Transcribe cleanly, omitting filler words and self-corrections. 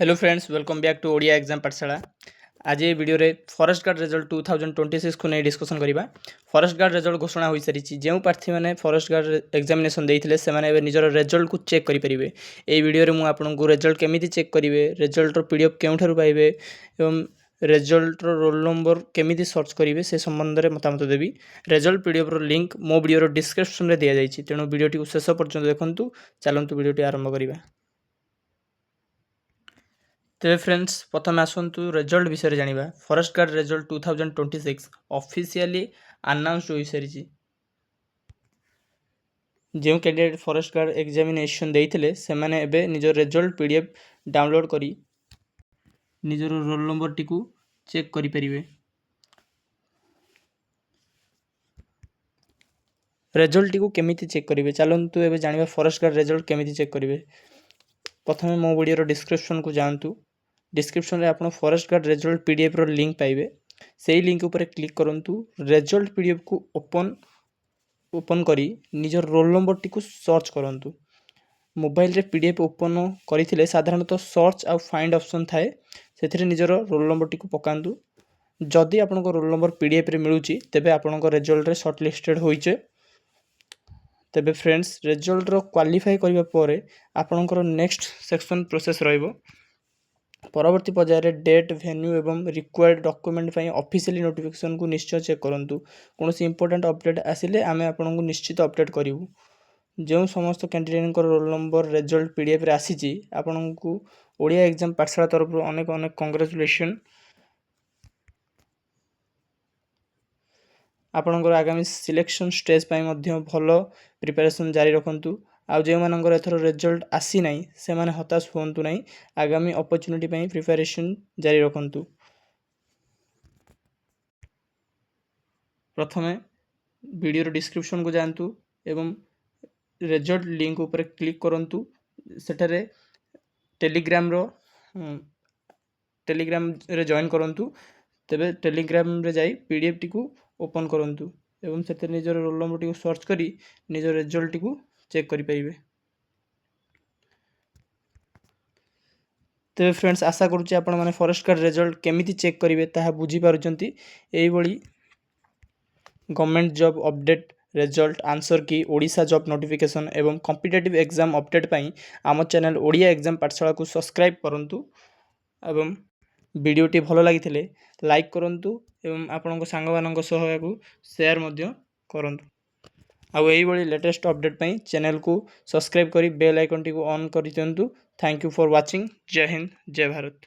Hello friends, welcome back to Odia exam Pathshala. ଆଜି ଏହି ଭିଡ଼ିଓରେ ଫରେଷ୍ଟ ଗାର୍ଡ଼ ରେଜଲ୍ଟ 2026କୁ ନେଇ ଡିସ୍କସନ୍ କରିବା। ଫରେଷ୍ଟ ଗାର୍ଡ଼ ରେଜଲ୍ଟ ଘୋଷଣା ହୋଇସାରିଛି। ଯେଉଁ ପ୍ରାର୍ଥୀମାନେ ଫରେଷ୍ଟ ଗାର୍ଡ଼ ଏକ୍ଜାମିନେସନ୍ ଦେଇଥିଲେ, ସେମାନେ ଏବେ ନିଜର ରେଜଲ୍ଟକୁ ଚେକ୍ କରିପାରିବେ। ଏହି ଭିଡ଼ିଓରେ ମୁଁ ଆପଣଙ୍କୁ ରେଜଲ୍ଟ କେମିତି ଚେକ୍ କରିବେ, ରେଜଲ୍ଟର ପିଡିଏଫ୍ କେଉଁଠାରୁ ପାଇବେ ଏବଂ ରେଜଲ୍ଟର ରୋଲ୍ ନମ୍ବର କେମିତି ସର୍ଚ୍ଚ କରିବେ, ସେ ସମ୍ବନ୍ଧରେ ମତାମତ ଦେବି। ରେଜଲ୍ଟ ପିଡିଏଫ୍ର ଲିଙ୍କ୍ ମୋ ଭିଡ଼ିଓର ଡିସ୍କ୍ରିପ୍ସନ୍ରେ ଦିଆଯାଇଛି, ତେଣୁ ଭିଡ଼ିଓଟିକୁ ଶେଷ ପର୍ଯ୍ୟନ୍ତ ଦେଖନ୍ତୁ। ଚାଲନ୍ତୁ, ଭିଡ଼ିଓଟି ଆରମ୍ଭ କରିବା। ତେବେ ଫ୍ରେଣ୍ଡସ୍, ପ୍ରଥମେ ଆସନ୍ତୁ ରେଜଲ୍ଟ ବିଷୟରେ ଜାଣିବା। Forest guard result 2026 officially announce ହୋଇସାରିଛି। ଯେଉଁ କ୍ୟାଣ୍ଡିଡେଟ୍ ଫରେଷ୍ଟ ଗାର୍ଡ଼ ଏକ୍ଜାମିନେସନ୍ ଦେଇଥିଲେ, ସେମାନେ ଏବେ ନିଜ ରେଜଲ୍ଟ ପିଡିଏଫ୍ ଡାଉନଲୋଡ଼୍ କରି ନିଜର ରୋଲ୍ ନମ୍ବରଟିକୁ ଚେକ୍ କରିପାରିବେ। ରେଜଲ୍ଟଟିକୁ କେମିତି ଚେକ୍ କରିବେ? ଚାଲନ୍ତୁ ଏବେ ଜାଣିବା ଫରେଷ୍ଟ ଗାର୍ଡ଼ ରେଜଲ୍ଟ କେମିତି ଚେକ୍ କରିବେ। ପ୍ରଥମେ ମୋ ଭିଡ଼ିଓର ଡିସ୍କ୍ରିପ୍ସନ୍କୁ ଯାଆନ୍ତୁ। ଡିସ୍କ୍ରିପ୍ସନ୍ରେ ଆପଣ ଫରେଷ୍ଟ ଗାର୍ଡ଼ ରେଜଲ୍ଟ ପିଡିଏଫ୍ର ଲିଙ୍କ୍ ପାଇବେ। ସେଇ ଲିଙ୍କ୍ ଉପରେ କ୍ଲିକ୍ କରନ୍ତୁ। ରେଜଲ୍ଟ ପିଡିଏଫ୍କୁ ଓପନ୍ ଓପନ୍ କରି ନିଜର ରୋଲ୍ ନମ୍ବରଟିକୁ ସର୍ଚ୍ଚ କରନ୍ତୁ। ମୋବାଇଲରେ ପିଡିଏଫ୍ ଓପନ୍ କରିଥିଲେ ସାଧାରଣତଃ ସର୍ଚ୍ଚ ଆଉ ଫାଇଣ୍ଡ ଅପସନ୍ ଥାଏ। ସେଥିରେ ନିଜର ରୋଲ୍ ନମ୍ବରଟିକୁ ପକାନ୍ତୁ। ଯଦି ଆପଣଙ୍କ ରୋଲ୍ ନମ୍ବର ପିଡିଏଫ୍ରେ ମିଳୁଛି, ତେବେ ଆପଣଙ୍କ ରେଜଲ୍ଟରେ ସର୍ଟ ଲିଷ୍ଟେଡ଼ ହୋଇছে। ତେବେ ଫ୍ରେଣ୍ଡସ୍, ରେଜଲ୍ଟର କ୍ୱାଲିଫାଏ କରିବା ପରେ ଆପଣଙ୍କର ନେକ୍ସଟ ସେକ୍ସନ୍ ପ୍ରୋସେସ୍ ରହିବ। ପରବର୍ତ୍ତୀ ପର୍ଯ୍ୟାୟରେ ଡେଟ୍, ଭେନ୍ୟୁ ଏବଂ ରିକ୍ୱାୟାର୍ଡ଼ ଡକ୍ୟୁମେଣ୍ଟ ପାଇଁ ଅଫିସିଆଲି ନୋଟିଫିକେସନ୍କୁ ନିଶ୍ଚୟ ଚେକ୍ କରନ୍ତୁ। କୌଣସି ଇମ୍ପୋର୍ଟାଣ୍ଟ ଅପଡ଼େଟ୍ ଆସିଲେ ଆମେ ଆପଣଙ୍କୁ ନିଶ୍ଚିତ ଅପଡ଼େଟ୍ କରିବୁ। ଯେଉଁ ସମସ୍ତ କ୍ୟାଣ୍ଡିଡେଟ୍ଙ୍କର ରୋଲ୍ ନମ୍ବର ରେଜଲ୍ଟ ପିଡିଏଫ୍ରେ ଆସିଛି, ଆପଣଙ୍କୁ ଓଡ଼ିଆ ଏକ୍ଜାମ୍ ପାଠଶାଳା ତରଫରୁ ଅନେକ ଅନେକ କଂଗ୍ରାଚୁଲେସନ୍। ଆପଣଙ୍କର ଆଗାମୀ ସିଲେକ୍ସନ୍ ଷ୍ଟେଜ୍ ପାଇଁ ମଧ୍ୟ ଭଲ ପ୍ରିପାରେସନ୍ ଜାରି ରଖନ୍ତୁ। ଆଉ ଯେଉଁମାନଙ୍କର ଏଥର ରେଜଲ୍ଟ ଆସିନାହିଁ, ସେମାନେ ହତାଶ ହୁଅନ୍ତୁ ନାହିଁ। ଆଗାମୀ ଅପରଚ୍ୟୁନିଟି ପାଇଁ ପ୍ରିପାରେସନ୍ ଜାରି ରଖନ୍ତୁ। ପ୍ରଥମେ ଭିଡ଼ିଓର ଡିସ୍କ୍ରିପ୍ସନ୍କୁ ଯାଆନ୍ତୁ ଏବଂ ରେଜଲ୍ଟ ଲିଙ୍କ ଉପରେ କ୍ଲିକ୍ କରନ୍ତୁ। ସେଠାରେ ଟେଲିଗ୍ରାମରେ ଜଏନ୍ କରନ୍ତୁ। ତେବେ ଟେଲିଗ୍ରାମରେ ଯାଇ ପିଡିଏଫ୍ଟିକୁ ଓପନ୍ କରନ୍ତୁ ଏବଂ ସେଥିରେ ନିଜର ରୋଲ୍ ନମ୍ବରଟିକୁ ସର୍ଚ୍ଚ କରି ନିଜ ରେଜଲ୍ଟଟିକୁ ଚେକ୍ କରିପାରିବେ। ତେବେ ଫ୍ରେଣ୍ଡସ୍, ଆଶା କରୁଛି ଆପଣମାନେ ଫରେଷ୍ଟ ଗାର୍ଡ଼ ରେଜଲ୍ଟ କେମିତି ଚେକ୍ କରିବେ, ତାହା ବୁଝିପାରୁଛନ୍ତି। ଏଇଭଳି government job update, result, answer key, Odisha job notification ଏବଂ କମ୍ପିଟେଟିଭ୍ ଏକ୍ଜାମ୍ ଅପଡ଼େଟ୍ ପାଇଁ ଆମ ଚ୍ୟାନେଲ୍ ଓଡ଼ିଆ ଏକ୍ଜାମ୍ ପାଠଶାଳାକୁ ସବସ୍କ୍ରାଇବ୍ କରନ୍ତୁ ଏବଂ ଭିଡ଼ିଓଟି ଭଲ ଲାଗିଥିଲେ ଲାଇକ୍ କରନ୍ତୁ ଏବଂ ଆପଣଙ୍କ ସାଙ୍ଗମାନଙ୍କ ସହ ଏହାକୁ ସେୟାର ମଧ୍ୟ କରନ୍ତୁ। ଆଉ ଏଇଭଳି ଲେଟେଷ୍ଟ ଅପଡ଼େଟ୍ ପାଇଁ ଚ୍ୟାନେଲକୁ ସବସ୍କ୍ରାଇବ୍ କରି ବେଲ୍ ଆଇକନ୍ଟିକୁ ଅନ୍ କରିଦିଅନ୍ତୁ। Thank you for watching. Jay Hind, Jay Bharat.